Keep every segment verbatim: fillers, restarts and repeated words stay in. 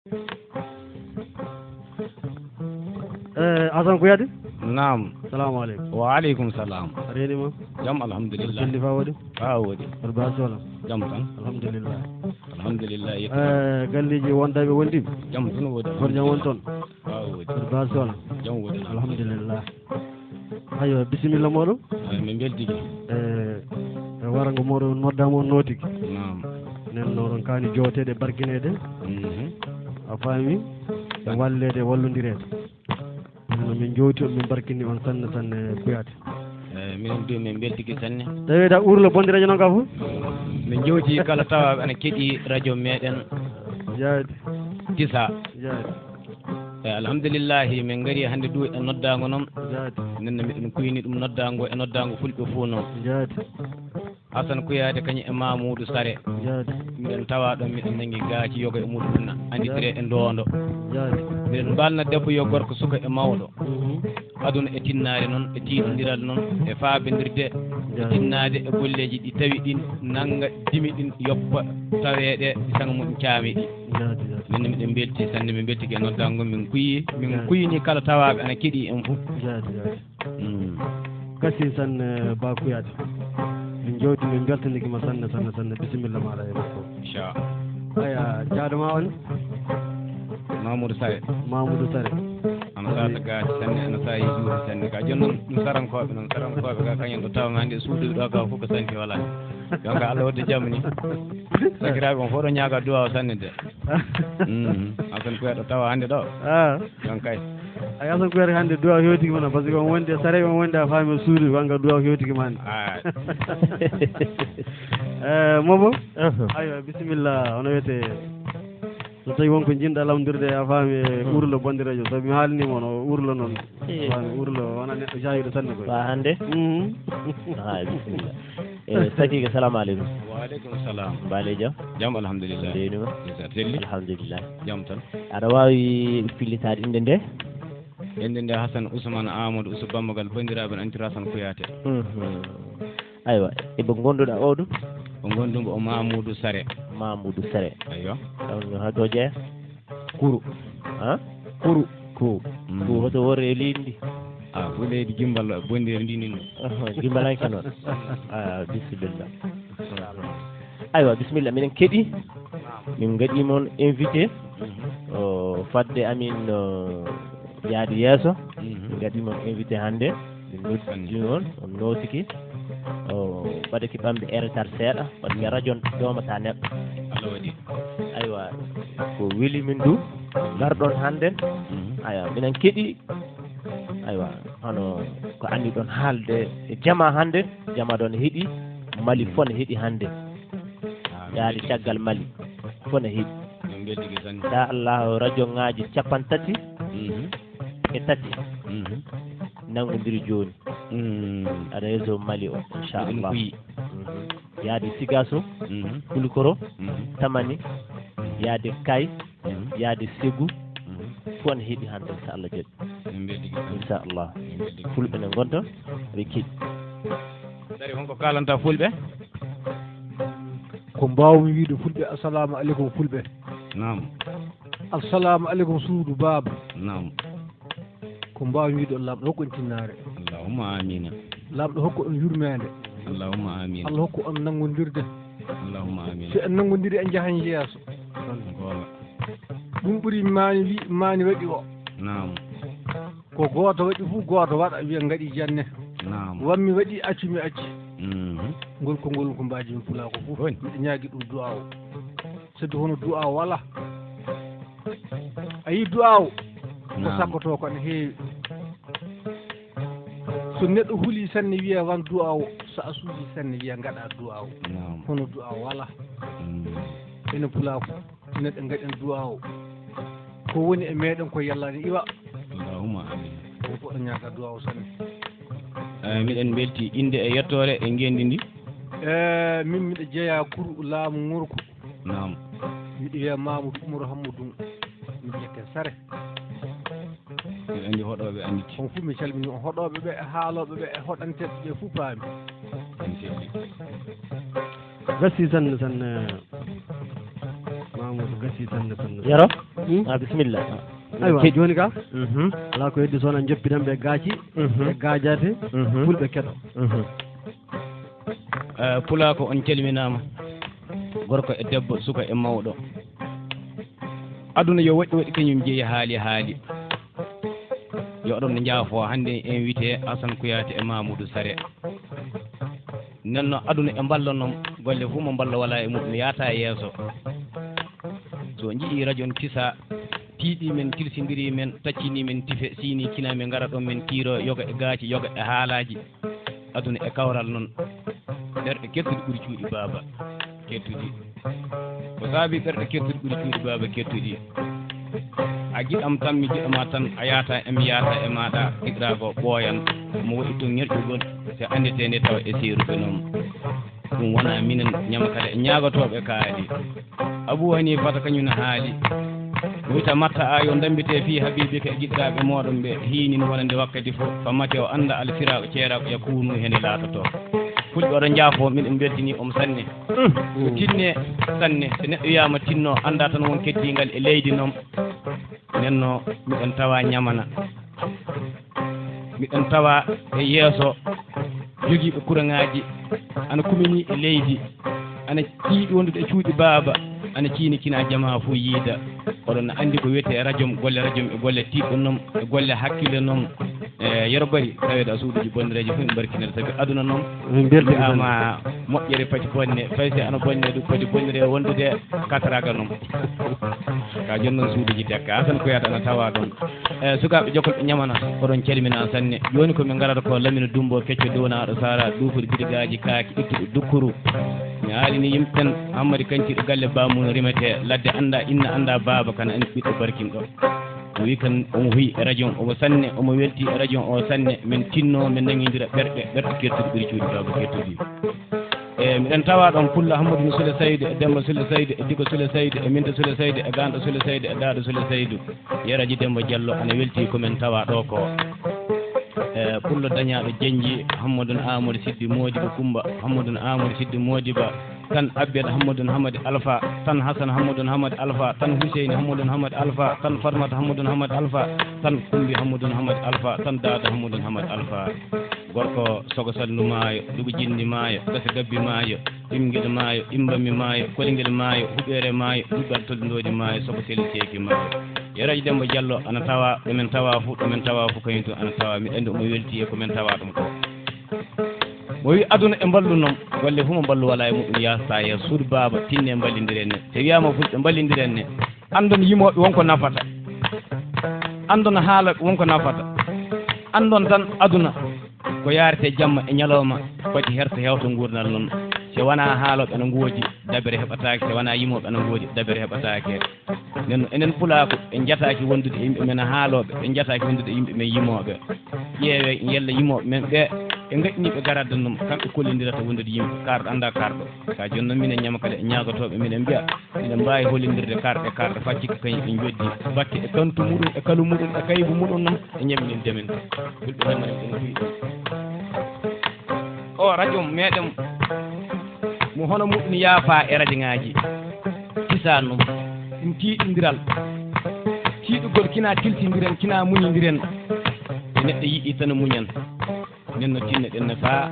Eh, Asan Kuyate? Naam. Salamu aleykum. Wa aleykum salam. A reenima? Jam, alhamdulillah. Belli fa waɗi? Fa waɗi. Mbaɗa ba sola? Jam tan. Alhamdulillah. Alhamdulillah. Eh, galleji wondaɓe wondiɓe? Jam tan woodi. Hoto jam won toon? Fa waɗi. Mbaɗa ba sola? Jam woodi. Alhamdulillah. Aywa, bisimilla moɗon. Ay, min beltike. E, e warango moɗon noddama on nootiki. Naam. Nen noɗon kaani jooteɗe barkineɗe. Mhm. A faami? E walleede, e wallondireede. Kono min jowti on, min barkini on sanne, sanne, Kuyate. E, minen du, min beltike sanne. Tawi da urlo bonde radio non ka fof? Min jowti kala tawa ana keɗi radio meɗen. Jaadi. Tisa. Jaadi. E, alhamdulillahi, min ngari hannde du e noddaango noon. Jaadi. Nden no miɗen kuyni ɗum noddaango e noddaango fulɓe fof noon. Jaadi. Hasan Kuyaate kañum e Mamoudou Sare. Jaadi. Miɗen tawa ɗon, miɗen nangi gaaci yoga e muɗum na annditire e ndoondo. Jaadi. Miɗen mbaalna debbo yo gorko, suka e mawɗo. Mhm. Aduna e tinnaare noon, e tiiɗondiral noon, e faabindirde, e Jaadi. Tinnaade e golleeji ɗi tawi ɗin nannga dimi ɗin yoppa taweeɗe ɗi saŋa muɗum caami ɗi. Jaadi, jaadi. Min miɗen mbelti sanne, min mbeltike e noddaango, min kuyi, min Jaadi. Kuyini kala tawaaɓe ana keɗi en fof. Jaadi, jaadi. Mm. Kasi sanne, Ba Kuyaate. Min jowti, min mbeltanike ma sanne, sanne, sanne. Bisimilla maɗa e makko. Inchallah. Aya, jaado ma on? Mamoudou Sare. Mamoudou Sare. Ana sata ga sanne, ana sa yi juuti sanne. Ka jooni noon, ɗum sarankooɓe noon, sarankooɓe ga kañum ɗo tawa hannde e suudu ɗo ka fof ko santi wala. Donc Allah wadde jam ni. Sakiraaɓe on fof ɗo ñaaga duwa o sanne de. Mhm. Asan Kuyaate ɗo tawa hannde ɗo. Ah. Donc kay. Ay, Asan Kuyaate hannde duwa hewtiki mana, parce que on wonde sare, on wonde a faami o suudu, wanga duwa hewtiki ma hannde. Ah. Eh, Mobo? Uh-huh. Aywa, bisimilla, ono wiyete. So tawi won ko jiɗɗa lamndirde, a faami, e Hmm. urlo bonde radio, sabu mi haalnima on, o urlo noon. Eh. A faami, urlo wona neɗɗo jaawiɗo sanne koy. Ba hannde? Mhm. Ah, bisimilla. Eh, Sakiike, salamu aleykum. Wa aleykum salam. Mbaali jam? Jam, alhamdulillah. Ndewnima? Ndeysaan, selli? Alhamdulillah. Jam tan. Aɗa waawi fillitaade innde nde? Innde nde Hasan Ousmane Amadou Ousou Bambagal, banndiraaɓe, no anndira Hasan Kuyaate. Mhm. Aywa, e ɓe ngonduɗa o ɗum? Ɓe ngonduɗo o Mamoudou Sare. Mamoudou Sare. Aywa. Ɗon no hato jeeya? Kuru. Ha? Kuru. Ku. Mm. Ku hoto worre e leydi ndi? Ah, ko leydi Gimbal bondeeri ndi nin. Aha, Gimbalanke noon. Ah, bisimilla. Aywa, bisimilla, minen keɗi. Min ngaɗi mon invité. Mhm. O, fadde amin, o, yaade yeeso. Mhm. Min ngaɗi mon invité hannde. Min noddii on, on nootiki. O, ɓadake ɓamde e retard seeɗa, parce que radio on doomata neɗɗo. Allah waɗi. Aywa, ko weli min du, ngarɗon hannde. Mhm. Aywa, minen keɗi. Aywa, hono ko anniɗon haalde e jama hannde, jama ɗon heɗi, Mali fof ne heɗi hannde. Ah, yaade caggal Mali fof ne heɗi. Min mbeltike sanne. Inchallah, radio ŋaaji capanɗe tati Mhm. e tati Mhm. nanngondiri jooni. Mm. Aɗa yeeso Mali o, inchallah. Kuyi. Mhm. Yaade Sigaso, Mhm. Kulukoro, Mhm. Tamani, yaade Kay, Mhm. yaade Segu, Mhm. fof ne heɗi hannde, so Allah jaɓi. Min mbeltike sanne. Inchallah. Min mbeltike. Fulɓe ne ngonta, ɓe keɗi. Dari, won ko kaalanta fulɓe? Ko mbaawmi wiide fulɓe, assalamu aleykum fulɓe. Naam. Assalamu aleykum suudu baaba. Naam. Ko mbaawmi wiide on, Laamɗo hokku en tinnaare. Allahumma amiina. Laamɗo hokku on yurmeende. Allahumma amiina. Allah hokku on nanngondirde. Allahumma amiina. So en nanngondiri en njahan yeeso. Goonga. Ɗum ɓuri maani wi-, maani waɗi o. Naam. Ko gooto waɗi fof, gooto waɗa, wiya ngaɗi jannde. Naam. Wammi waɗi, accu mi acci. Mhm. Ngol ko ngol ko mbaaji min pulaa ko fof. Woni. Miɗo ñaagi ɗum du'aaw. Sabi hono du'aaw wala. A yii du'aaw? Ko naam. Sakkoto ko ana heewi. So neɗɗo huli sanne wiya wan du'aaw, so a suuji sanne wiya ngaɗa du'aaw. Naam. Hono du'aaw wala. Mm. Enen pulaa ko. Neɗɗo ngaɗen du'aaw. Ko woni e meɗen ko yallani iwa. Allahumma amin. Ɗum ko ɗo ñaaga du'aaw sanne. Eh, miɗen mbelti innde e yettoore e ngenndi ndi. Eh, min miɗo jeyaa kuru laamu ngorko. Naam. Miɗo wiya Mamadou Umaru Hammadou. Miɗo jekke Sare. Miɗo anndi hoɗooɓe annditi. On fof mi calmini on. Hoɗooɓe ɓe, e haalooɓe ɓe, e hoɗanteeɓe ɓe fof paami. En selli. Gasi sanne, sanne. Mamadou gasi sanne, sanne. Yero? Hmm? Ah, bisimilla. Aywa, jooni ka? Mhm. Alaa ko heddi so wonaa njoppiɗen ɓe gaaci, mhm, ɓe gaajate, mhm, fulɓe keɗo. Mhm. Eh, Pulaako, on calminaama. Gorko e debbo, suka e mawɗo. Aduna yo woɗɗi woɗɗi, kañum jeyi haali haali. Yo oɗon njaafo, hannde en invité Assane Kouyaté e Mamoudou Sarré. Nden noon, aduna e mballa noon, golle fof mo mballa wala e muɗum yaata e yeeso. So njii radio on tisa, tiiɗi men, tilsindiri men, taccini men tife, siini kina men ngara ɗon men kiiro yoga e gaaci, yoga e haalaaji. Aduna e kawral noon, ɓerɗe kettuɗe ɓuri cuuɗi baaba kettuɗi. Ko saabi ɓerɗe kettuɗe ɓuri cuuɗi baaba kettuɗi? A giɗam tan, mi giɗama tan, a yaata e mi yaata e maaɗa, giɗiraago ɓooyan. Mo waɗi tun ñerƴugol, si anndetee nde tawa e seeruɓe noon. Ɗum wona minen ñamakale e ñaagotooɓe kaali. Abuu Haniifata kañum ne haali. O wita matta a yo ndambite fii Habiibika e giɗiraaɓe mooɗon ɓe hiinin wonande wakkati fof. Fa mate o annda alfiraaɓe ceeraaɓe e kuunu hene laatoto. Fulɓe oɗon njaafo, miɗen mbeltini on sanne. Ko tinne sanne. So neɗɗo wiyaama tinno, annda tan won keddiingal e leydi noon. Nden no miɗen tawa ñamana. Miɗen tawa e yeeso jogiiɓe kuraŋaaji, ana kumini e leydi, ana tiiɗi wondude e cuuɗi baaba, ana ciini kina jamaa fof yiida. Oɗon anndi ko wiyetee rajom, golle rajom e golle tiiɗɗo noon, e golle hakkille noon. E Yero Bari, taweede a suuduji bonnereeji fof, en mbarkinat, sabi aduna noon, min mbeltani wiyaama moƴƴere pati bonne, fay si ana bonne, ɗum pati bonnere wondude katraga noon. Ka jooni noon suuduji tekka, Assane Kouyaté ana tawa ɗon. E, sukaaɓe jokolɓe ñamana, oɗon calmina sanne. Jooni ko min ngarata ko Lamine Dumbo, kecco downaaɗo Sara, duufuɗo bidigaaji kaaki, ittuɗo dukkuru. Mi haalini yimɓe ɓen, Hammadi Kanciri galle Bamunu rimete, ladde annda inna, annda baaba, kana anndi ɓiɗɗo barkinɗo. O wi kan, omo huyi e radio on, omo sanne, omo welti e radio on, o sanne. Min tinno, min nangindira ɓerɗe, ɓerɗe kertuɗe ɓuri cuuɗi baaba kertuɗi. E, miɗen tawa ɗon Pullo Hammadou Soule Saydou, e Demba Soule Saydou, e Digo Soule Saydou, e Minta Soule Saydou, e Ganɗo Soule Saydou, e Daado Soule Saydou. Yero Haji Demba Diallo ana welti ko min tawa ɗo ko. E, Pullo dañaɗo Janji, Hammadou Amadou Siddi Modibo Kumba, Hammadou Amadou Siddi Modiba, tan Abbel Hammadou Hamadi Alpha, tan Hassan Hammadou Hamadi Alpha, tan Huseyni Hammadou Hamadi Alpha, tan Farmata Hammadou Hamadi Alpha, tan Kumbi Hammadou Hamadi Alpha, tan Daado Hammadou Hamadi Alpha. Gorko Sogo Sallu maayo, Dugu Jinni maayo, Gasa Gabbi maayo, Ɓimngel maayo, Ɓimbammi maayo, Kolingel maayo, Huɓeere maayo, Duɗɗal Tolndoodi maayo, Sogo Seli Seeki maayo. Yero Haji Demba Diallo ana tawa, ɗo min tawa fof, ɗo min tawa fof kañum tun ana tawa. Miɗo anndi omo welti e ko min tawa ɗum ko. Mo wi aduna e mballu noon, golle fof mo mballu wala e muɗum yahata yeeso. Suudu baaba, tinne mballindiren ne. So wiyaama fulɓe mballindiren ne, anndon yimooɓe wonko nafata. Anndon haalooɓe wonko nafata. Anndon tan aduna ko yaarete jamma e ñalawma, foti herto hewto nguurnal noon. So wonaa haalooɓe ana ngoodi, dabere heɓataake. So wonaa yimooɓe ana ngoodi, dabere heɓataake. Nden noon, enen Pulaaku, en njataaki wondude e yimɓe men haalooɓe, en njataaki wondude e yimɓe men yimooɓe. Ƴeewe yalla yimooɓe men ɓe, ɓe ngaƴni ɓe garadda noon, kamɓe kollindirata wondude yimɓe, kaarɗo annda kaarɗo. Ka jooni noon, minen ñamakale e ñaagotooɓe, minen mbiya, minen mbaawi hollindirde kaarɗe, kaarɗe faa cikka kañum en njoddi batte e kantu muɗum, e kalu muɗum, e kaybu muɗum noon, e ñammininde men. Fulɓe ñamani ɗum ɗum. O radio meɗen mo hono muɗum yaafa e rajoŋaaji. Kisanum, ɗum tiiɗindiral. Tiiɗugol kina tiltindiren, kina muñindiren. E neɗɗo yiɗi tan muñan. Nden no tinnoɗen no faa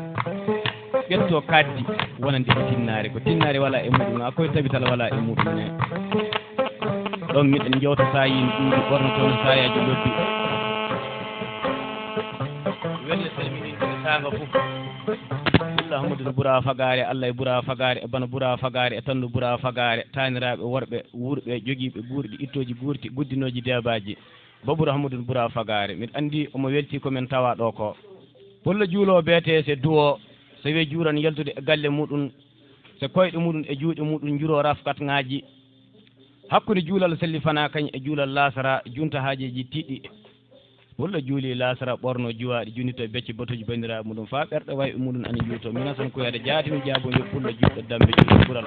ɓetto kaddi wonande e tinnaare. Ko tinnaare wala e muɗum, a koye tabital wala e muɗum ne. Ɗon miɗen jewta saayiin ɗuuɗi ɓornotono saayaaji lobbi. Welle salmininde saanga fof. Fulla Hammadou no Bura Fagaare, Allah e Bura Fagaare, e Bana Bura Fagaare, e Tandu Bura Fagaare, taaniraaɓe worɓe, wuurɓe, jogiiɓe guurɗi, ittooji guurti, guddinooji deebaaji. Babou Rahmadou Bura Fagaare, miɗo anndi omo welti ko min tawa ɗo ko. Pullo juuloo beete se duwo, se wiye juuran yaltude e galle muɗum, se koyɗe muɗum e juuɗe muɗum njuro rafkatŋaaji. Hakkunde juulal selli fana kañ e juulal laasara, junta haajeeji tiɗɗi. Pullo juuli laasara, ɓorno juwaaɗi, junnito becce batuuji banndiraaɓe muɗum, faa ɓerɗe wayɓe muɗum ana njuuto. Min Asan Kuyaaɗe jaatimi jaabo yo Pullo juuɗo dambe juuɗe ɓural.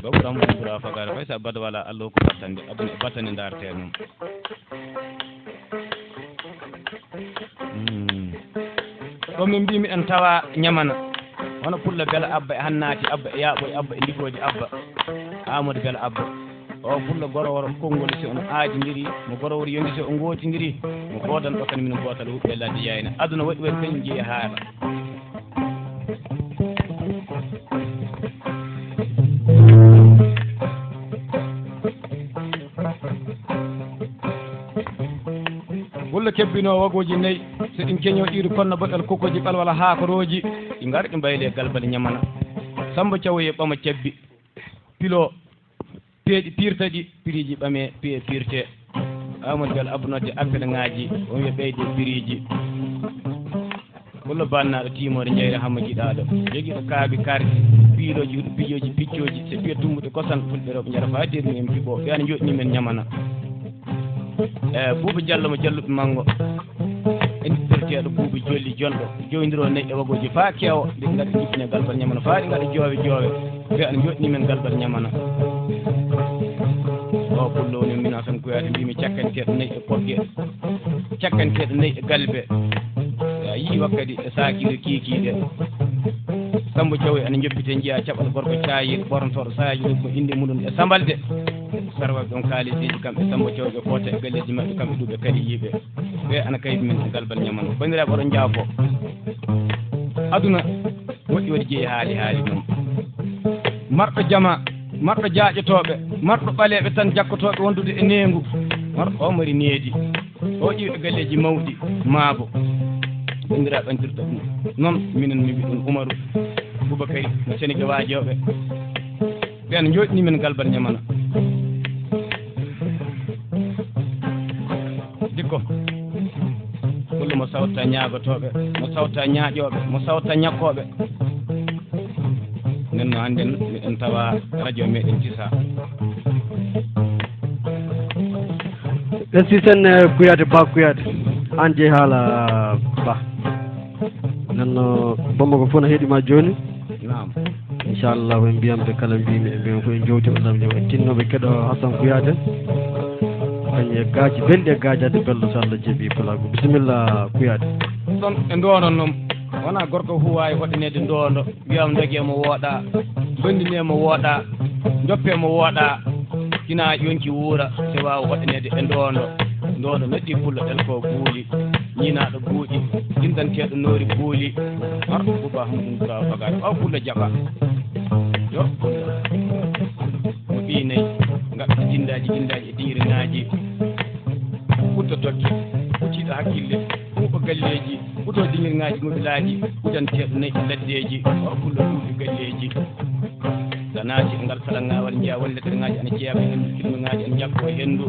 Babou Rambo Bura Fagaare, fay sa bada wala Allah ko battande, aduna e battande ndaartee noon. Hmm. Ɗo min mbii miɗen tawa ñamana. Hono Pullo Bela Abba e Hannaati Abba e Yaaɓoy Abba e Ndigoodi Abba. Amadou Bela Abba. O pullo goroworo konngol, si on aadindiri, mo goroworo yondi, si on ngootindiri, mo goodan ɗo kan min gootal huɓɓe ladde yayna. Aduna waɗi waɗi kañum jeyi haala. Pullo kebbinoo wagooji nayi, so ɗin keñoo iwri konno baɗal kokoji ɓalwala haakorooji, ɗi ngara ɗi mbaylee galbal ñamana. Samba Caw e ɓama cabbi, pilo, peeɗi pirta ɗi, piriiji ɓamee, piyee pirtee. Amadou Diallo Abdou nodde appel ŋaaji, on wiya ɓeyde piriiji. Pullo bannaaɗo tiimoore njeyre hamma giɗaaɗo. Jogiiɗo kaabi karɗi, piilooji huɗo pijooji piccooji, so piya tumbuɗe kosan, fulɓe rewɓe njara faa derni en piɓo. Ɓe ana njoɗni men ñamana. E Buuba Jallo mo Jalluɓe Manngo. Inndirteeɗo Buuba Jolli jonɗo. Joyndiroo nayi e wagooji faa keewa. Nde ngaɗa jippine galbal ñamana faa ɗi ngaɗa joowe joowe. Ɓe ana njoɗni men galbal ñamana. O pullo woni min Asan Kuyaate mbimi cakkanteeɗo nayi e pogge. Cakkanteeɗo nayi e galbe. A yii wakkati e saakiiɗo kiikiiɗe. Samba Caw ana njoppite njiya caɓal gorko caayiiɗo ɓornotooɗo saayaaji ɗum ko innde muɗum e sambalde. Sarwaaɓe ɗon kaalisiiji kamɓe Samba Caw ɓe koota e galleeji maɓɓe kamɓe ɗuɓe kadi yiiɓe. Ɓe ana kaydi men e galbal ñamano. Banndiraaɓe oɗon njaafo. Aduna woɗɗi waɗi jeyi haali haali noon. Marɗo jama, marɗo jaaƴotooɓe, marɗo ɓaleeɓe tan jakkotooɓe wondude e neengu. Marɗo o mari needi. O iwi e galleeji mawɗi, maabo. Banndiraaɓe andirta ɗum. Noon minen mi mbiɗon Umaru Bubakari no Senegal waajooɓe. Ɓeen njooɗni men galbal ñamana. Dikko. Kullo mo sawta ñaagotooɓe, mo sawta ñaaƴooɓe, mo sawta ñakkooɓe. Nden no hannden miɗen tawa radio meɗen Tisa. Ɓen sisen, eh, Kuyaate Ba Kuyaate. Aan jeyi haala Ba. Nden no Bamako fof no heɗi ma jooni. Naam. Inchallah, en mbiyam ɓe kala mbimi e mbiyam ko en jowti o lamde o e tinnoɓe keɗo Hassan Kuyaate. Kañum e gaaji belɗi e gaajaade belɗo so Allah jaɓi pulaagu. Bisimilla Kuyaate. Ɗon e ndoondo noon, wonaa gorko fof waawi hoɗaneede ndoondo, wiyam ndogee mo wooɗaa, ngonndinee mo wooɗaa, njoppee mo wooɗaa, kina yonki wuura, so waawa hoɗaneede e ndoondo. Ndoondo noddi pullo ɗel ko guuli, ñiinaaɗo buuɗi, jindanteeɗo noori buuli. Har Buba Hamdun Burawa Fagaare, o pullo jaɓa. Yo pullo. Mo ɓiy nayi, ngaɗɗo jindaaji, jindaaji e diŋirŋaaji. Ɓutto tokke, ɓutiiɗo hakkille, ɓuuɓo galleeji, ɓuto diŋirŋaaji mobilaaji, udanteeɗo nayi e laddeeji, o pullo ɓuuɓi galleeji. So naati e ngal kala ŋaawal, njiya won letterŋaaji ana jeyaa e henndu, filmeŋaaji ana njakkoo e henndu,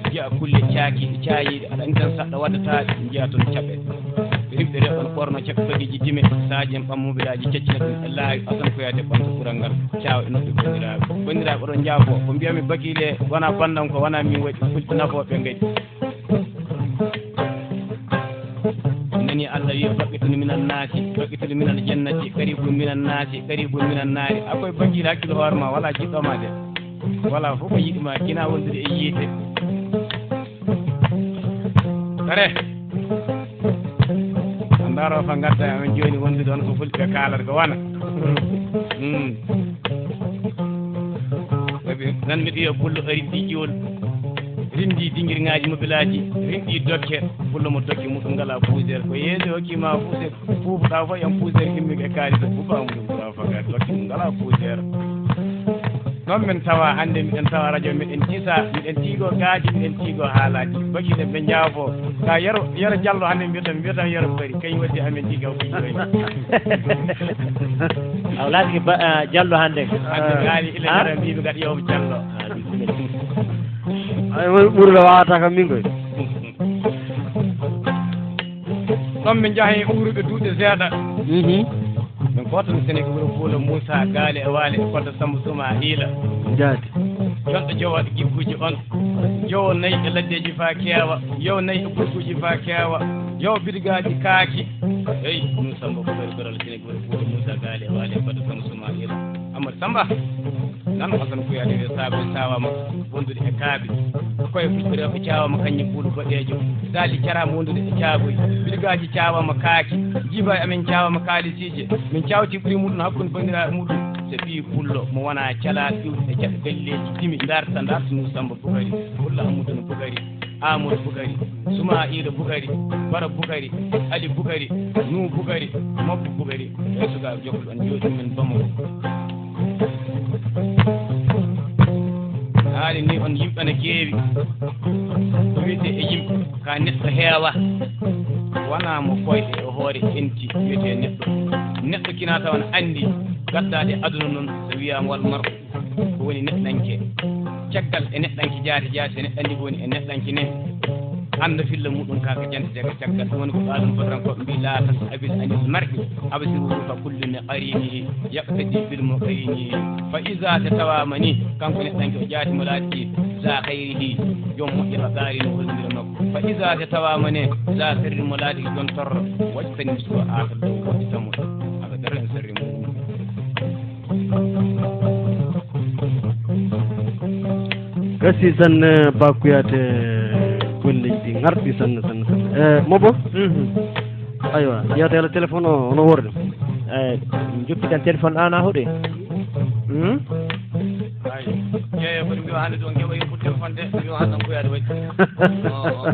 njiya kulle caaki, caayiiɗe, aɗa anndi tan saɗɗa waddata, njiya toon caɓe. Rimɓe rewɓe ana ɓorno caɓe bageeji dime, saaji en ɓammuɓelaaji caccina ɗum e laawi, Asan Koyaate ɓamta kural ngal, caawa e noɓɓe banndiraaɓe. Banndiraaɓe, oɗon njaafo, ko mbiyami bakiile, wonaa banndan ko, wonaa min waɗi, fulɓe nafooɓe ngaɗi. Nani Allah wiya, "Baqqitul minan naasi, baqqitul minal jannati, qaribun minan naasi, qaribun minan naari." A koye bakiile hakkille hoore ma, wala jiɗɗo ma de. Wala fof ko yiɗi ma, kina wondude e yiite. Kare. A ndaaro fa ngadda amen jooni wondude on ko fulɓe kaalata ko wana. Mm. Sabi nan mbiɗo wiya pullo ari ɗi jiwol. Rindi dingirŋaaji mobilaaji, rindi dokke, pullo mo dokke muɗum ngala puuseer. Ko yeeso hokki ma puuseer, puufuɗa fof yam puuseer immike e kaalis o buba muɗum. Fagare dokke mum ngalaa puuseer. Ɗon min tawa hannde, miɗen tawa radio, miɗen Tisa, miɗen tiigo gaaji, miɗen tiigo haalaaji. Bakiiɗe ɓe njaafo. Ka Yero, Yero Jallo hannde mbiyata, mbiyata Yero Bari. Kañum waddi amen tiiga o kuji koy. A walaaki ba, ah, Jallo hannde. Hannde ngaali ila Ah? Yero mbiimi ngaɗa yo Jallo. Ah, bisimilla. Ay, won ɓurɗo waawata kam min koy. Ɗon min njaha e uuruɓe duuɗe seeɗa. Mhm. Min kootani Senegal wuro Fuulo Muusa Gaale e Waale e Koddo Sambo Suma Hiila. Jaati. Jonɗo jowo gigguji on. Jowo nayi e laddeji faa keewa. Yow nayi e burkuji faa keewa. Yow bidigaaji kaaki. Hey, ɗum Sambo ko ɓuri goral Senegal wuro Fuulo Muusa Gaale e Waale e Koddo Sambo Suma Hiila. Amadou Samba. Nan Hasan Kouyaté wiya saabu en saawaama wondude e kaaɓe. Koye fulɓe rewɓe caawaama kañum buuɗu boɗeejo. Daali caraama wondude e caagoy. Biligaaji caawaama kaaki. Jiiba e amen caawaama kaalisiije. Min cawti ɓuri muɗum hakkunde banndiraaɓe muɗum. Ɓii pullo mo wonaa calaa iwde e caɗ galleeji dimi, ndarta, ndarta, Nuu Sammba Bukari, Pullo Ammudun Bukari, Aamadu Bukari, Sumaa'ila Bukari, Bara Bukari, Ali Bukari, Nuu Bukari, Mobbo Bukari, e sukaaɓe jokkol on jooɗi men Bamako. Haali ni on yimɓe na keewi, wiyete e yimɓe, ka neɗɗo heewa, wonaa mo koyɗe e hoore enti wiyete neɗɗo. Neɗɗo kina tawa na anndi gaddaade aduna noon, so wiyaama wal mar'u, ko woni neɗɗanke. Caggal e neɗɗanke jaati jaati, so neɗɗo anndi ko woni e neɗɗanke ne, annda filla muɗum ka ko jantete ka caggal. Ɗum woni ko ɓaaɗum fotorankooɓe mbi, "La tas'abil anil mar'i, absiruhu fa kullu min qarinihi, yaqtadi bil muqarini." Fa iza so tawaama ni, kanko neɗɗanke o jaati mo laaɗi za khayrihi, joom moƴƴata ɓaari no hollindira makko. Fa iza so tawaama ne, za sharri mo laaɗi joom torro, wajtani so aata dow woɗɗi tamo. Aka daro en sharri mum. Gasi sanne, Ba Kouyaté, golleeji ɗi ŋarɗi sanne, sanne, sanne. Eh, Mobo? Mhm. Aywa, yewta yalla téléphone o, ono worri? Eh, jokkitan téléphone an a hoɗe? Hmm? Ay, yeeyo ko mbiyo hande ɗo, ngewa yimɓe téléphone de, mbiyo hande ko yaade waɗi. Oh, oh.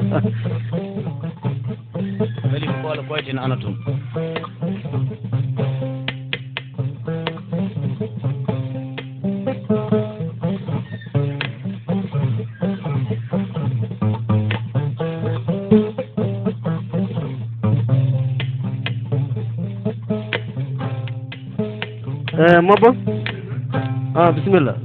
Weli ko koolo koyten ana tun. Eh, Mabo? Ah, bismillah.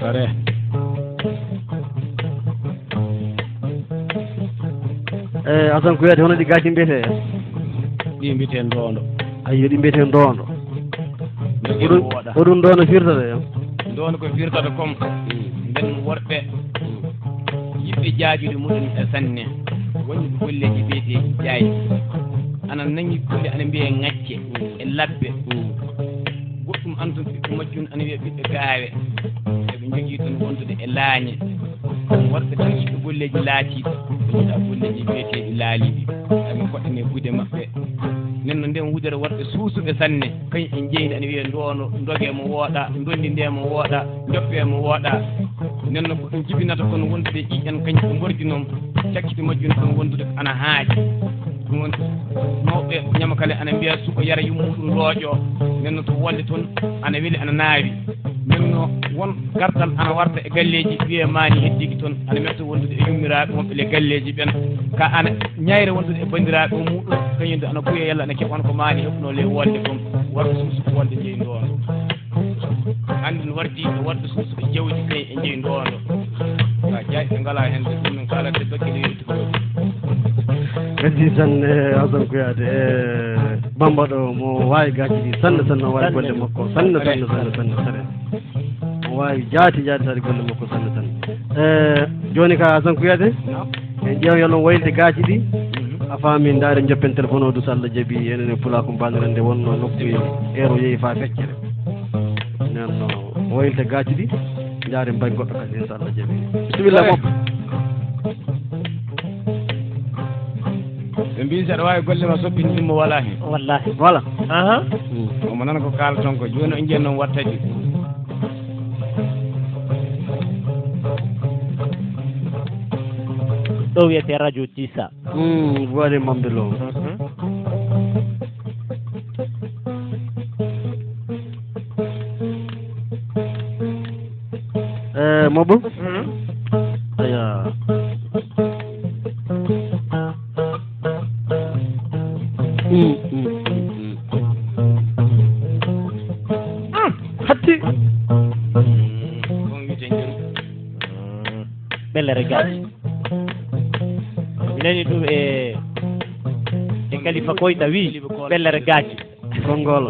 Are. Eh, Asan Kouyaté, hono ɗi gaaci mbiyetee? Ɗi mbiyetee ndoondo. Ayyo, ɗi mbiyetee ndoondo. Ko ɗum, ko ɗum ndoondo firtata, yo? Ndoondo ko firtata kom, nden worɓe yiɓɓe jaajude muɗum e sanne, woni ko golleeji biyeteeɗi jaaji. Ana nangi kulle ana mbiyee ŋacce e labbe. Goɗɗum an tun ɓiɓɓe majjum ana wiyee ɓiɓɓe gaawe. Eɓe njogii tun wondude e laañe. Worɓe tan yiɗɓe golleeji laatiiɗi, ɓe yiɗaa golleeji biyeteeɗi laaliiɗi. Eɓe koɗɗanee gude maɓɓe. Nden no nden wudere worɓe suusuɓe sanne, kañum en jeyndi ana wiyee ndoondo, ndogee mo wooɗaa, ndondi ndee mo wooɗaa, njoppee mo wooɗaa. Nden no ko ɗum jibinata kono wondude e ƴiiƴan kañum ko mborji noon, cakkiti majjum kono wondude ko ana haaji. Ɗum woni mawɓe ñamakale ana mbiya suko yara yummuɗum looƴo. Nden no to wolde toon ana weli ana naawi. Nden no won gartal ana warta e galleeji wiyee maani heddiki toon ana metta wondude e yummiraaɓe wonɓe le galleeji ɓen. Ka ana ñayre wondude e banndiraaɓe o muɗum kañum de ana kuya yalla ana keɓan ko maani heɓunoo le wolde kon. Warta suusuko wolde jeyi ndoondo. Hannde no wardi e worɓe suusuɓe jawdi ɓe e jeyi ndoondo. Ka jaaƴe ɓe ngalaa heen ɓe ɗum min kaalata bakkile yewti ko waɗi. Merci sanne, Hasan Kouyaté. Eh, Bamba ɗo mo waawi gaaci ɗi sanne sanne, o waawi golle makko sanne sanne sanne sanne sanne. O waawi jaati jaati sadi golle makko sanne sanne. Eh, jooni ka Hasan Kouyaté? En ƴeew yalon waylude gaaci ɗi. A faami, ndaare joppen téléphone o du so Allah jaɓi, enen e Pulaaku mbandiren nde wonno nokku e eero yehi faa feccere. Nden no waylude gaaci ɗi, ndaare mbay goɗɗo kasi, so Allah jaɓi. Bisimilla, Mabo. Ɓe mbii saɗa waawi golle ma soppin ɗimmo walaa heen. Wallaahi. Voilà. Aha. Omo nana ko kaalaton ko, jooni on njiyan noon wattadi. Ɗo wiyetee radio Tisa. Hmm, voix de Mambelo. Mhm. Eh, Mabo? Mhm. Aya. Mm, mm, mm, mm. Ah, hatti. Ɓellere gaaci. Mi nani ɗum e, e Kalifa Koyta wi ɓellere gaaci. Konngol.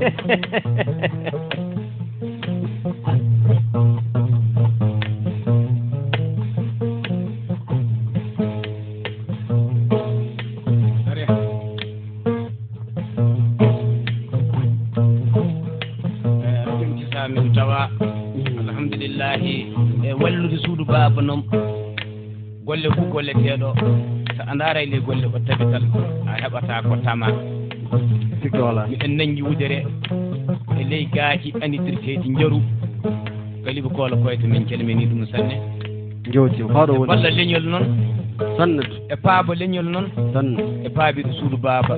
Min tawa, alhamdulillahi. Noon golle fof golleteeɗo, so a ndaaray le golle ko tabital, a heɓata ko tama. Sikka wala. Miɗen nanngi wudere e ley gaaji anidirteeɗi njaru. Kaliba Koolo Koyta, min calminii ɗum sanne. Jowti, faaɗo woni. Balla leñol noon. Sanne. E paaba leñol noon. Sanne. E paabiɗo suudu baaba.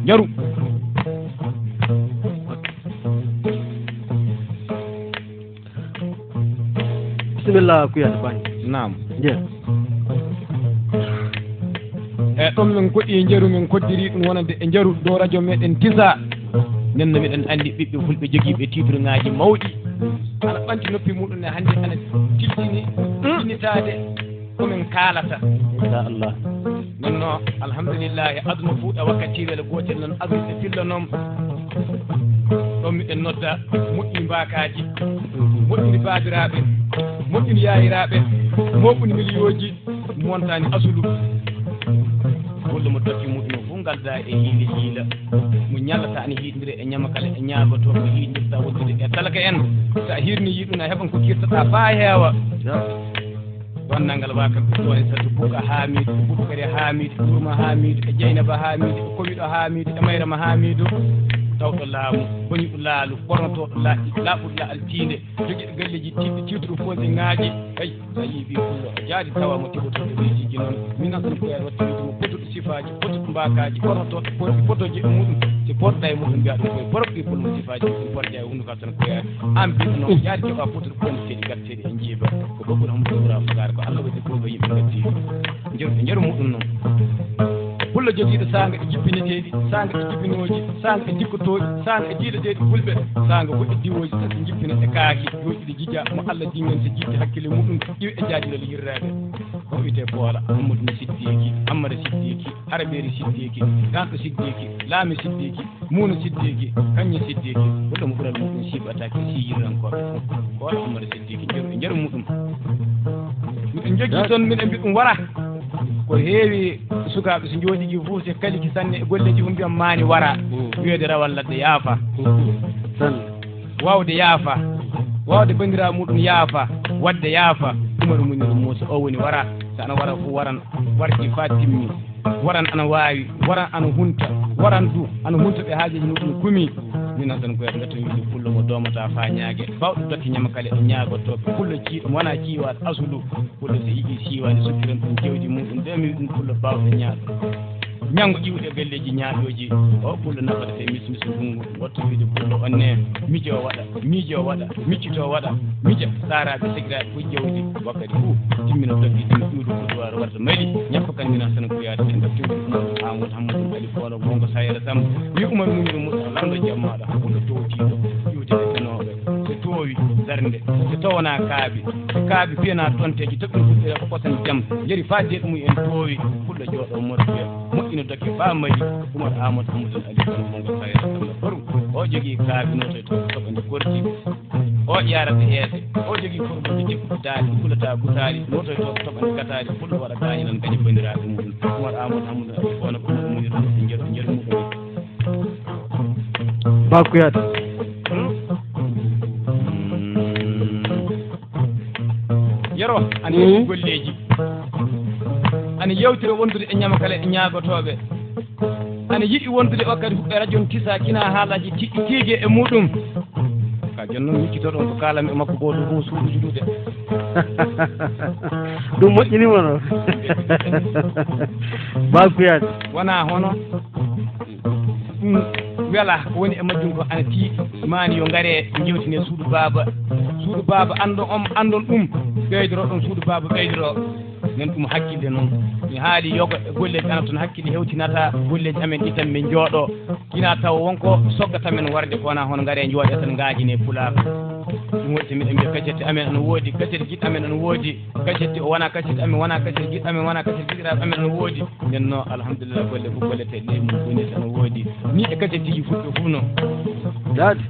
Njaru. Bisimilla, Kuyat Bang. Naam. Nje. E ɗon min koɗi e njaru, min koddiri ɗum wonande e njaru dow radio meɗen Tisa. Nden no miɗen anndi ɓiɓɓe fulɓe jogiiɓe tiiturŋaaji mawɗi. Ana ɓanti noppi muɗum ne hannde ana tiltini, tiltinitaade ko min kaalata. Inchallah. Nden no, alhamdulillahi, aduna fuu e wakkati wele gootel noon, aduna e filla noon. Ɗon miɗen nodda moƴƴi mbaakaaji, moƴƴi baabiraaɓe, moƴƴi yaayiraaɓe, moƴƴi miliyooji, montani asulu. Golle mo tokki muɗum fof ngalda e hiile hiila. Mo ñallata ana hiiɗndira e ñamakala e ñaagoto mo hiiɗndirta wondude e talaka en. So a hirni yiɗum a heɓan ko kirtaɗa faa heewa. Wannangal wa kam ɓe ɗo e sattu Buka Haamiidu, Bubakari Haamiidu, Burma Haamiidu, e Jeynaba Haamiidu, e Kowiɗo Haamiidu, e Mayrama Haamiidu, tawɗo laamu, boñuɗo laalu, ɓornotooɗo laaƴi, laaɓuɗo laaltiinde, jogiiɗo galleeji tiiɗɗi, tiitru fondiŋaaji. Hey, so a yii ɓii pullo, o jaadi tawa mo keɓotooɗo reediiji noon, min an tan ko yar watta wiide mo potuɗo sifaaji, potuɗo mbaakaaji, ɓornotooɗo porɗi potooji e muɗum. Si porɗa e muɗum mbiya ɗum koye porɗi pullo sifaaji, ɗum porɗa e hunnduko tan ko yar. An biɗo noon, yaari keɓa potuɗo ponti seeɗi gatteeɗi e njiiba. Ko Bokkuɗo Hammudu Wura Fagaare, ko Allah waɗi pullo yimɓe ngaddi. Njaru, njaru muɗum noon. Pullo jogiiɗo saanga e jippineteeɗi, saanga e jipinooji, saanga e jikkotooɗi, saanga e jiilateeɗi fulɓe, saanga ko e diwooji tati jippina e kaaki, jooɗiɗo jija mo Allah jingen so jiiɗi hakkille muɗum, iwi e jaajirol yirreede. O wiyetee Poola, Ammadu no Siddiiki, Ammada Siddiiki, Arabeeri Siddiiki, Ganɗo Siddiiki, Laami Siddiiki, Muuna Siddiiki, Kaññe Siddiiki, walla mo ɓural muɗum siiɓataake, si yirrankooɓe fof. Ko wala Ammada Siddiiki, njaru, njaru muɗum. Miɗen njogii toon, miɗen mbiya ɗum wara. Ko heewi sukaaɓe so njooɗii fof, so kaliki sanne e golleeji fof mbiyan maani wara. Mm. Wiyeede rawal ladde yaafa. Mm. Tan. Waawde yaafa. Waawde banndiraawo muɗum yaafa. Waɗde yaafa. Umaru Muniru Muusa, o woni wara. So ana wara fof waran. Warti faa timmi. Waran ana waawi, waran ana hunta, waran du ana hunta ɓe haajeeji muɗum kumi. Min noon tan ko yata ngatton wiide pullo mo doomata faa ñaage. Baawɗo dokke ñamakale e ñaagotooɓe. Pullo ciiɗo mo wonaa ciiwaaɗo asulu. Pullo so yiɗi siiwaani sukkiran ɗum jawdi muɗum. Nde mi ɗum pullo baawɗo ñaaɗo. Ñanngo iwde galleeji ñaaɗooji. O pullo naɓata e mis mis ndunngu. Wattu wiide pullo on ne. Mijo waɗa, mijo waɗa, miccito waɗa. Mija, saaraaɓe, segiraaɓe, fof jawdi. Wakkati fof timmina tokki ɗum iwde fotowar warta mali. Ñakko kan mina tan ko yaade en ɗaɓɓi Amadou Hamadou Ali Koolo Bongo Sayra Samb. Wi Umar Muniru Musa lamɗo jammaaɗo hakkunde towtiiɗo. Iwde e tanooɓe. So toowi darnde. So tawanaa kaabi. So kaabi piyanaa tonteeji toɓɓe fuɗɗira ko kosan jam. Njeri faa deeɗi mum en toowi. Fuɗɗo jooɗo morfiya. Moƴƴino dokke faa mali. Umar Amadou Hamadou Ali Koolo Bongo Sayra Samb. Horum. O jogii kaabi notoy to toɓɓe nde korti. O ƴaarata heede, o jogii korkoɗe jikkuɗe daali, kulata gutaali, notoytooɗo toɓani gataali, fulɗo waɗa gaañanan gañi banndiraaɓe muɗum. Umar Amadou Hamadou Abdou Kono ko Umar Muniru e njeru, njeru muɗum. Bakkuyaade. Yero, ana yeru golleeji. Ana yewtira wondude e ñamakala e ñaagotooɓe. Ana yiɗi wondude wakkati huɓɓe radio n tisa kina haalaaji tiɗɗi tiige e muɗum. Ka jon noon miccitoɗon ko kaalami e makko gooto fof suuɗuji ɗuuɗe. Ɗum moƴƴinima noon. Bakkuyaade. Wona hono ɗum wela ko woni e majjum ko ana tiiɗi. Maani yo ngare njewtine suudu baaba. Suudu baaba anndon on anndon ɗum. Ɓeydoro ɗon suudu baaba ɓeydoro. Nen ɗum hakkille noon. Mi haali yoga e golleeji ana toon hakkille hewtinata golleeji amen ɗi tan min njooɗo. Kina taw wonko soggata men warde ko wona hono ngare njooɗe tan ngaajine pulaar. Ɗum waɗi so miɗen mbiya kacette amen ana woodi, kacette giɗɗo amen ana woodi, kacette o wona kacette amen, wona kacette giɗɗo amen, wona kacette giɗiraaɓe amen ana woodi. Nden no alhamdulillah golle fof gollete leymu bonirta ana woodi. Ni e kacetteji fulɓe fof noon. Daade.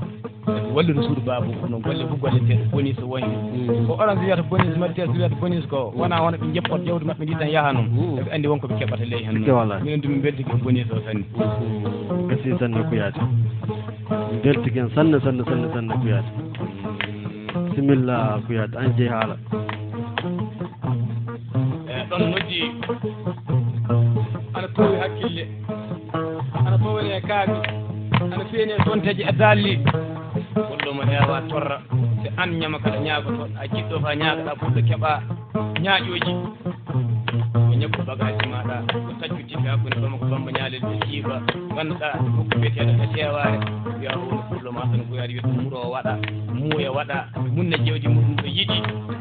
wallude suudu baaba o, no golle fof golle tee bonus woni. Mm. Ko orange wiyata bonus, mari tee wiyata bonus ko wona hono ɓe njeppot jawdi maɓɓe ndi tan yaha noon. Mm. Eɓe anndi won ko ɓe keɓata ley heen. Sikke noon walaa. Minen du min mbeltike bonus o sanne. Mm. Merci sanne Kouyaté. Min mbeltike en sanne, sanne, sanne, sanne Kouyaté. Bisimilla Kouyaté, an jeyi haala. E ɗon noddi ana towi hakkille, ana towne kaabi, ana feene tonteje e daalli. Goɗɗo mo heewa torra, si an ñama kala ñaagotoɗa, a jiɗɗo fa ñaagoɗa, fulɓe keɓa ñaaƴooji. Ko ñabbu bagaaji maaɗa, ko taccu tippe hakkunde Bamako Bamba Ñaalel ɓe siiba, ngannduɗaa nokku biyeteeɗo e Seewaare, wiya o woni fullo ma tan, ko yaade wiyata muro o waɗa, muuya waɗa, munna jawdi muɗum ɗo yiɗi.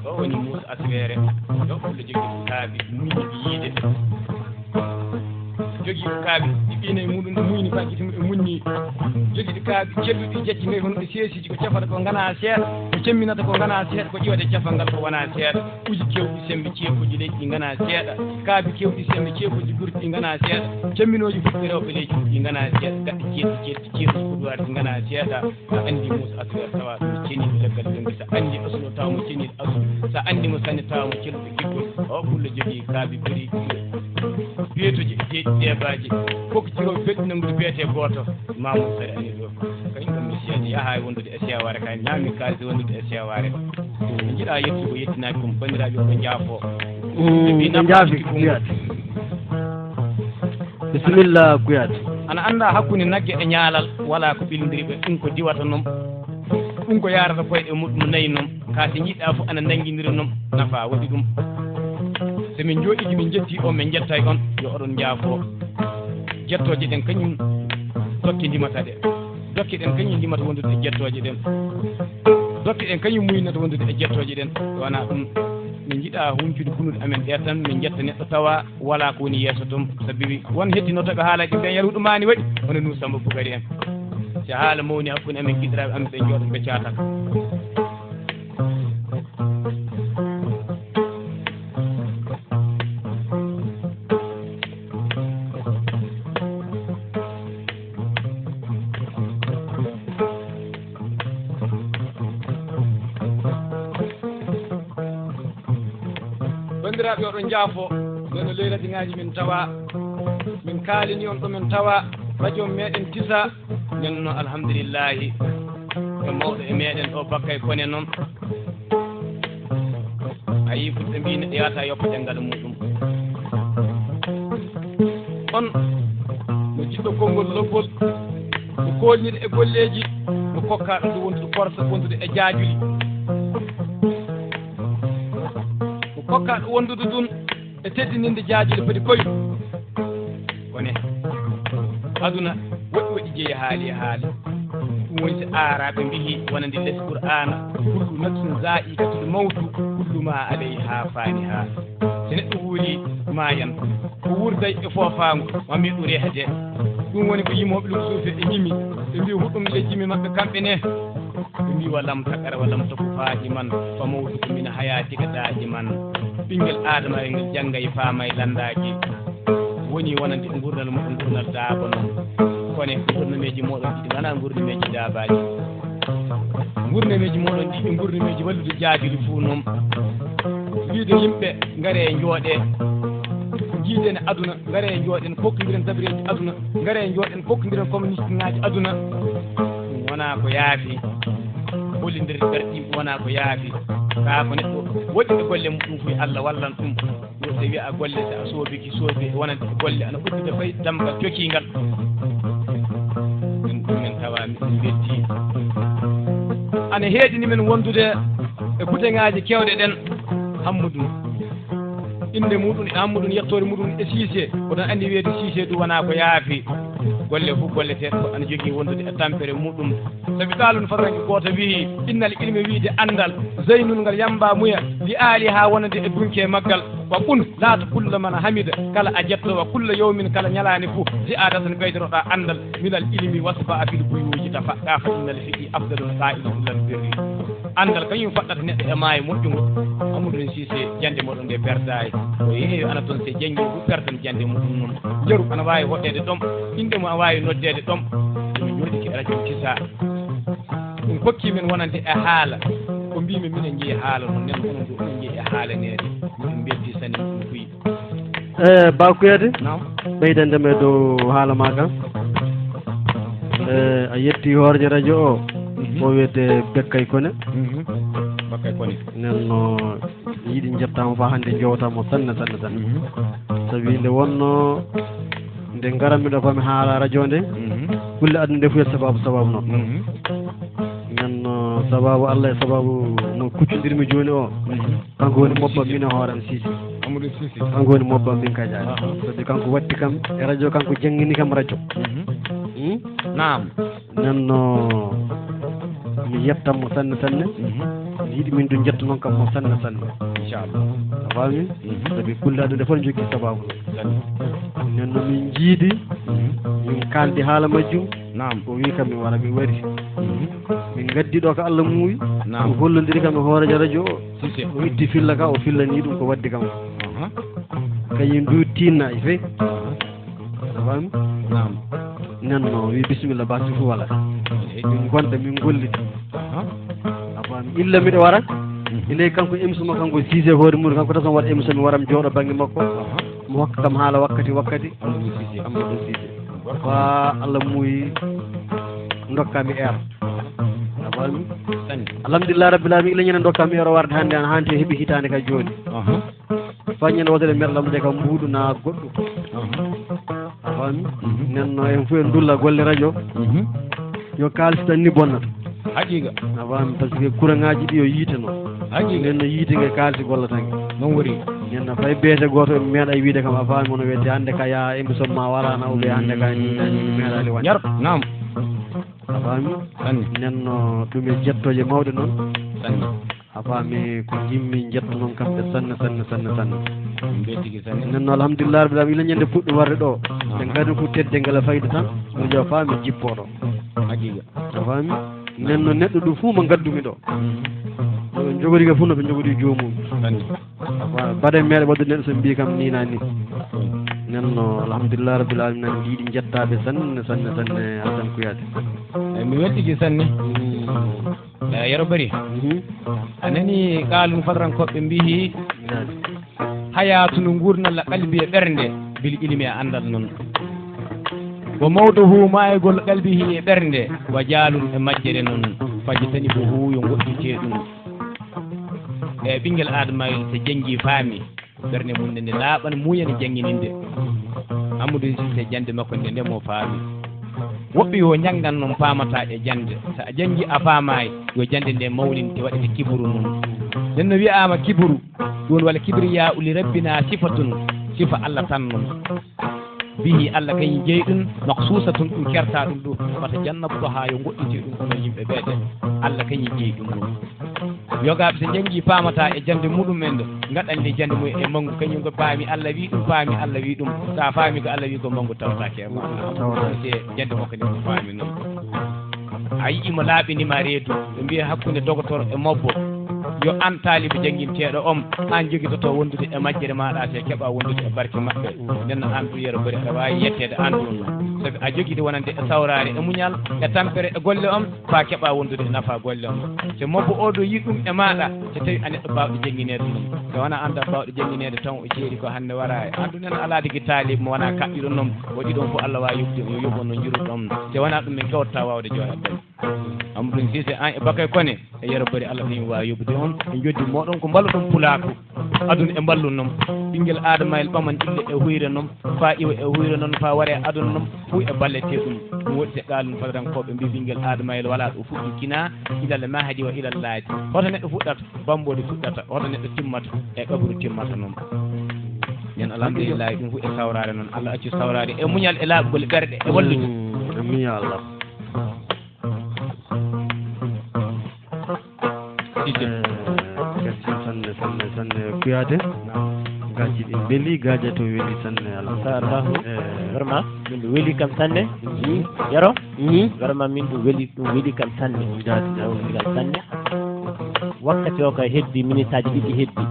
O woni Muusa Asweere, ɗo fullo jogii kaabi, muñi yiide. Jogii kaabi, ɗi ɓiinay muɗum ɗi muyni, fa gite muɗum munni. Jogii kaabi celluɗi, jacci ngay hono ɗi seesiji, ko cafata ko ngana seeɗa, ko cemminata ko ngana seeɗa, ko ƴiwata e cafal ngal ko wona seeɗa. Uji kewɗi semmbe ceekuuji leydi ɗi ngana seeɗa, kaabi kewɗi semmbe ceekuuji gurti ɗi ngana seeɗa, cemminooji fulɓe rewɓe leydi ɗi ngana seeɗa, gaɗɗe ceeɗi ceeɗi ceeɗi fuɗuwaare ɗi ngana seeɗa. A anndi Muusa Asweere tawa ɗum ceniiɗo leggal lombi, so a anndi asulu tawa mo ceniiɗo asulu, so a anndi mo sanne tawa mo celluɗo giggol. O fullo jogii kaabi buri beetuji e deeƴi deebaaji, fof ko ciro belɗi nanngude beetee gooto. Mamoudou Sare ani ɗo. Kañum ɗum mi seedi yaha e wondude e Seewaare, kay ñaami kaalis e wondude e Seewaare. Ɓe njiɗa yettude ko yettinaaki ɗum, banndiraaɓe ko njaafo. Mm, ɓe njaafi Kouyaté. Bisimilla Kouyaté. Ana annda hakkunde nagge e ñaalal, wala ko ɓilindiri ɓe, ɗum ko diwata noon. Ɗum ko yaarata koyɗe muɗum nayi noon. Ka si njiɗɗa fof ana nanngindira noon, nafa waɗi ɗum. So min njooɗiike min njetti on, min njettay on, yo oɗon njaafo. Jettooje ɗen kañum dokke ndimata ɗe. Dokke ɗen kañum ndimata wondude e jettooje ɗen. Dokke ɗen kañum muynata wondude e jettooje ɗen. Wona ɗum, min njiɗa huncude bunuɗe amen ɗe tan, min njetta neɗɗo tawa wala ko woni yeeso toon. Sabi won heddinotooɓe haalaaji ɓen yalhuɗo maani waɗi, hono Nuhu Samba Bukari en. Si haala mawni hakkunde amen giɗiraaɓe amen ɓe njooɗo ɓe caataka. Banndiraaɓe, oɗon njaafo, ɓeɗo ley radiŋaaji min tawa, min kaalini on ɗo min tawa, radio meɗen Tisa, nden no alhamdulillahi, e mawɗo e meɗen ɗo Bakkay Kone noon. A yii fulɓe mbi neɗɗo yahata yoppa ɗenngal muɗum. On no jiɗɗo konngol lobbol, no koolniɗo e golleeji, no kokkaɗo ɗo wondude korsa, wondude e jaajuli. Ko kokkaɗo wondude ɗum e teddininde jaajuli foti koyɗum. Kone, aduna woɗɗi woɗɗi jeyi haali e haali. Ɗum woni so aaraaɓe mbiyi wonande les Qur'aana, kullu nafsin zaa'iqatul mawtu, kullu ma alayha faniha. So neɗɗo wuuri, maayan. O wuurday e foofaango, ma miɗo rehde. Ɗum woni ko yimooɓe Lugsuufe ɓe ñimi. Ɓe mbi huɗum le jimi maɓɓe kamɓe ne. Ɓe mbi wa lam taqra wa lam taku faahiman, fa mawtuka min hayaatika daa'iman. Ɓinngel Aadama e ngel janngay faamay lanndaaki. Woni wonande e ngurnal muɗum ngurnal daaba noon. Kone ngurnameeji mooɗon ɗiɗi nganaa ngurnameeji daabaaji. Ngurnameeji mooɗon ɗiɗi ngurnameeji wallude jaajuli fuu noon. Wiide yimɓe ngaree njooɗee. Njiiden aduna, ngaree njooɗen kokkondiren tabireeji aduna, ngaree njooɗen kokkondiren communistiŋaaji aduna. Ɗum wonaa ko yaafi. Hollindirde ɓerɗe yimɓe wonaa ko yaafi. Kaa ko neɗɗo woɗɗi e golle muɗum fuu, Allah wallan ɗum. Yo so wiya golle, so a soobiki soobe wonande golle, ana uddude koye damgal cokiingal. Min, min tawa min belti. Ana heedini min wondude e kuteŋaaji kewɗe ɗen. Hammudu. Innde muɗum e Hammudu, yettoore muɗum e Siise. Oɗon anndi weedu Siise du wonaa ko yaafi. Golle fof golleteeɗo fof ana jogii wondude e tampere muɗum. Sabi ɗaalun fataranke gooto wiyi, innal ilmi wiide anndal, zeynun ngal yamba muya, li aali haa wonande e dunke maggal. Wa kun laata kulla man hamida, kala a jetto, wa kulla yawmin kala ñalaande fof, ziyaadatan ɓeydoroɗaa anndal, minal ilmi wasba a fil buyuuji tafaɗɗa, fa innal fiqhi afdalun qaa'idatun lal birri. Anndal kañum faɗɗata neɗɗo e maayo moƴƴungo. Amadou Cissé, jannde moɗon nde perdaay. O yeeyo ana toon, se janngi ɗum perdan jannde muɗum noon. Jaru ana waawi hoɗeede ɗom, innde mum ana waawi noddeede ɗom. Ɗum jooɗi ki radio Tisa. ɗum hokki min wonande e haala. Ko mbiimi minen njeyi haala noon, nen onon ɗo onon njeyi e haalaneede. Min mbeltii sanne ɗum fuyi. Eh, Ba Kuyate, naam. Ɓeydande mi e dow haala maa kan. Eh, a yetti hooreejo radio o, mhm, o wiyetee Bekkay Kone. Mhm. Bekkay Kone. Nen no yiɗi njettaama faa hannde njowtaama sanne, sanne, sanne. Mhm. Sabi nde wonnoo, nde ngaranmi ɗo ko mi haala radio nde, mhm, kulle aduna nde fof sababu, sababu noon. Mhm. Nen no sababu Allah e sababu no kuccondirmi jooni o. Mhm. Kanko woni mobba min e hooram Sise. Amadou Sise. Kanko woni mobba min kadi. Aha. Sabi kanko watti kam e radio, kanko janngini kam radio. Mhm. Hmm? Naam. Nen no mi yettan mo sanne sanne. Mhm. Mi yiɗi min du njetto noon kam mo sanne sanne. Inchallah. A faami? Mhm. Sabi kulle aduna fof jokki sababu. Sanne. Nen no min njiidi, mhm, min kaaldi haala majjum. Naam. O wi kam mi wara, mi wari. Mhm. Min ngaddi ɗo ko Allah muuyi. Naam. O hollondiri kam e hooreejo radio o. Sise. O itti filla ka, o fillani ɗum ko waddi kam. Aha. Kañum du tinna e fey. Aha. A faami? Naam. Nen no wi bisimilla ba si fu wala. Eyi. Min ngonda, min ngollita. Aha. A faami? Illa miɗo wara. Mhm. Ilay kanko émission mo kanko Sise hoore mum, kanko tan so waɗa émission mi waram jooɗo bannge makko. Aha. Mo hokka kam haala wakkati, wakkati. Amadou Sise. Amadou Sise. Wa Allah muuyi ndokka mi heure. A faami? Sanne. Alhamdulillah rabbil alamin, ila ñande ndokka mi heure o warde hannde, an hannde heɓi hitaande ka jooni. Aha. Faa ñande wootere mi meeɗa lamndude kam mbuuɗu naa goɗɗum. Aha. A faami? Mhm. Nen no en fof en ndulla golle radio. Mhm. Yo kaalis tan ni bonnata. Haqiiqa. A faami? Parce que courant ngaaji ɗi yo yiite noon. Haqiiqa. Nen no yiite nge kaalis gollata nge. Noon woni. Nen no fay beete gooto en meeɗa wiide kam a faami, hono wiyetee hannde ka yaa émission ma waraana, ou bien hannde ka ni, na ni, mi meeɗaali waɗde. Yar, naam. A faami? Sanne. Nen no ɗum e jettooje mawɗe noon. Sanne. A faami, ko njimmi njetto noon kamɓe sanne, sanne, sanne, sanne. Min mbeltike sanne. Nen no alhamdulillah rabbil alamin, ila ñande puɗɗo warde ɗo. Aha. Ɓe ngari ko tedde ngal e fayda tan. Ɗum yo faami jippoo ɗo. Haqiiqa. A faami? Nen no neɗɗo ɗum fof mo ngaddumi ɗo. Mhm. Ɗo ɓe njogori ga fof no ɓe njogori joomum. Sanne. A faami? Mbaɗen meeɗa wadde neɗɗo so mbii kam ni naa ni. Nen no alhamdulillah rabbil alamin, nan yiɗi njettaade sanne, sanne, sanne, Alassane Kouyaté. Eyi, mi weltike sanne. Mm. Eh, Yero Bari. Mhm. A nani kaalun fadrankoɓe mbiyi, naam, hayaatu no nguurnalla qalbi e ɓernde, bil ilmi e anndal noon. Wa mawduhu maayugol qalbihi e ɓernde, wa jaalun e majjere noon, fajtanibuhu yo ngoɗɗite ɗum. E ɓinngel Aadamayel so janngi faami, ɓernde mum nde, nde laaɓan, muuyan janngininde. Amadou Cissé jannde makko nde, nde mo faami. Woɓɓe yo njanngan noon paamata e jannde. So a janngi a faamaay, yo jannde nde mawnin te waɗete kiburu noon. Nden no wiyaama kiburu, ɗum woni wala kibriya uli rabbina sifatun, sifa Allah tan noon. Bihi Allah kañum jeyi ɗum, maksusatun ɗum kerta ɗum ɗum, wata jannabu ɗo haa yo ngoɗɗite ɗum onon yimɓe ɓe de. Allah kañum jeyi ɗum ɗum. Yogaaɓe so njanngi paamata e jannde muɗum en ɗo, ngaɗan le jannde mum e manngu, kañum ko paami Allah wi ɗum, paami Allah wi ɗum. So a faami ko Allah wi ko manngu tawataake e ma. Tawataake. Se jannde makko nde ko faami noon. A yii mo laaɓinima reedu, ɓe mbiya hakkunde dogotor e mobbo. Yo an taalibo jannginteeɗo on, an jogitoto wondude e majjere maaɗa, te keɓa wondude e barke maɓɓe. Nden no an ɗum Yero Bari aɗa waawi yetteede an ɗum. Sabi a jogii wonande e sawraare, e muñal, e tampere, e golle on, faa keɓa wondude e nafa golle on. Te mobbo o ɗo yi ɗum e maaɗa, te tawi a neɗɗo baawɗo janngineede ɗum. Te wona an tan baawɗo janngineede tan o ceeri ko hannde wara e an ɗum nen alaa digi taalibo mo wona kaɓɓiɗo noon. O ɗiɗon fof Allah waawi yoɓde, yo yoɓ on no njiruɗon. Te wona ɗum min kawta waawde jooɗaɓɓe. Amadou Cissé, an e Bakay Kone, e Yero Bari Allah ɗum waawi yoɓude on. E njoddi moɗon ko mballuɗon pulaaku. Aduna e mballu noon. Ɓinngel Aadamayel ɓaman ille e huyre noon. Faa iwa e huyre noon, faa ware e aduna noon. Fuu e ballete ɗum. Ɗum woɗɗi se qaalun fadarankooɓe mbi ɓinngel Aadamayel walaa ɗo fuɗɗi kinaa ilal mahdi wa ilal laadi. Hoto neɗɗo fuɗɗata, bamboodi fuɗɗata. Hoto neɗɗo timmata, e qaburu timmata noon. Nden alhamdulillahi, ɗum fuu e sawraare noon. Allah accu sawraare e muñal e laaɓugol ɓerɗe e wallude. Mm, amin ya Allah. Sise. Eh, merci sanne, sanne, sanne, Kouyaté. Gaaji ɗi mbeli, gaaji to weli sanne, alhamdulillah. Machallah. Eh. Vraiment, min ɗum weli kam sanne. Mhm. Yero? Mhm. Vraiment, min ɗum weli, ɗum weli kam sanne. Jaati, jaati. Ɗum weli kam sanne. Wakkati o kay heddi, minitaaji ɗiɗi heddi.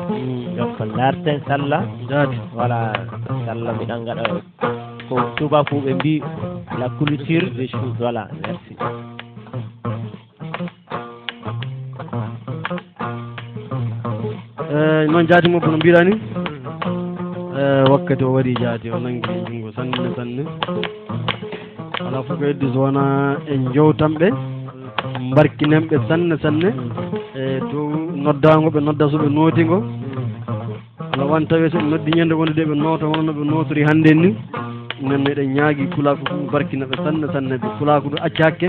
Mhm. Donc, ndaarten salla. Jaati. Voilà, salla miɗen ngaɗa ko tubakuuɓe mbi la culture des choses. Voilà, merci. Eyi, noon jaati mo kono mbiɗani. Eyi, wakkati o waɗi jaati, o nanngi junngo sanne sanne. Alaa fof ko heddi so wonaa en njowtanɓe, mbarkinanɓe sanne sanne. E dow noddaango ɓe nodda so ɓe nooti ngo. Ala wan tawi so ɓe noddi ñande wonde de ɓe noota wonno ɓe nootori hannden ni. Nen eɗen ñaagi pulaaku ɗum barkina ɓe sanne sanne, ɓe pulaaku ɗum acca hakke.